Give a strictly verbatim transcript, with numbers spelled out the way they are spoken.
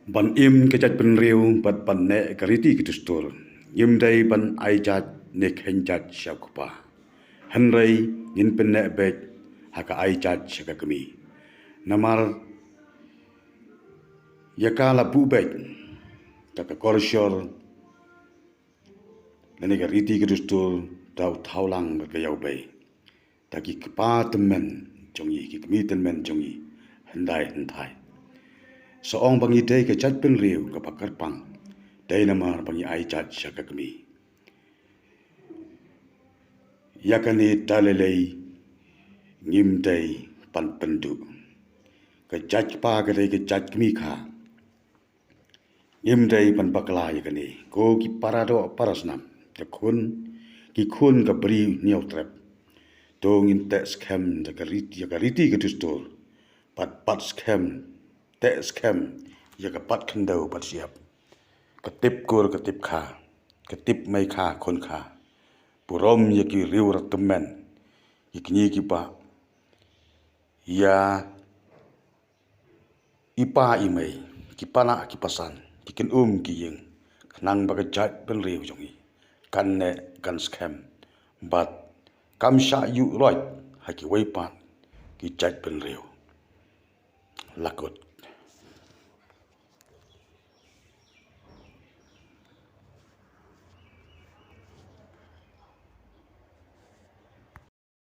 Ban im ka jaitbynriew bad ban neh ka riti ka dustur, ngim dei ban ai jait ne kheiñ jait sha u kpa. Hynrei ngin pynneh beit ha ka ai jait sha ka kmie. Namar ïa ka la buh beit da ka kolshor lane ka riti ka dustur, da u thawlang bad ka ïawbei, da ki kpa tymmen jong ngi, ki kmie tymmen jong ngi, hyndai hynthai. Sa ong ba ngi dei ka jaitbynriew kaba kyrpang, dei namar ba ngi ai jait sha ka kmie. Ïa kane da lei lei ngim dei ban pynduh. Ka jait kpa ka dei ka jait kmie kha. Ngim dei ban bakla ïa kane. Ko ki para doh para snam, ki khun, ki khun ka Bri Hynñiewtrep, to ngin teh skhem da ka riti, ïa ka riti ka dustur, bad bat skhem, teh skhem ïa ka bat khyndew bat shyiap, ka tip kur ka tip kha, ka tip mei kha khun kha, burom ïa ki riew rah tymmen, ki kñi ki bah, ïa i pa i mei, ki panak ki pasan, ki kynum ki ïing, khnang ba ka jaitbynriew jong ngi kan neh kan skhem bad kam shah ïuh roit ha kiwei pat ki jaitbynriew. La kut.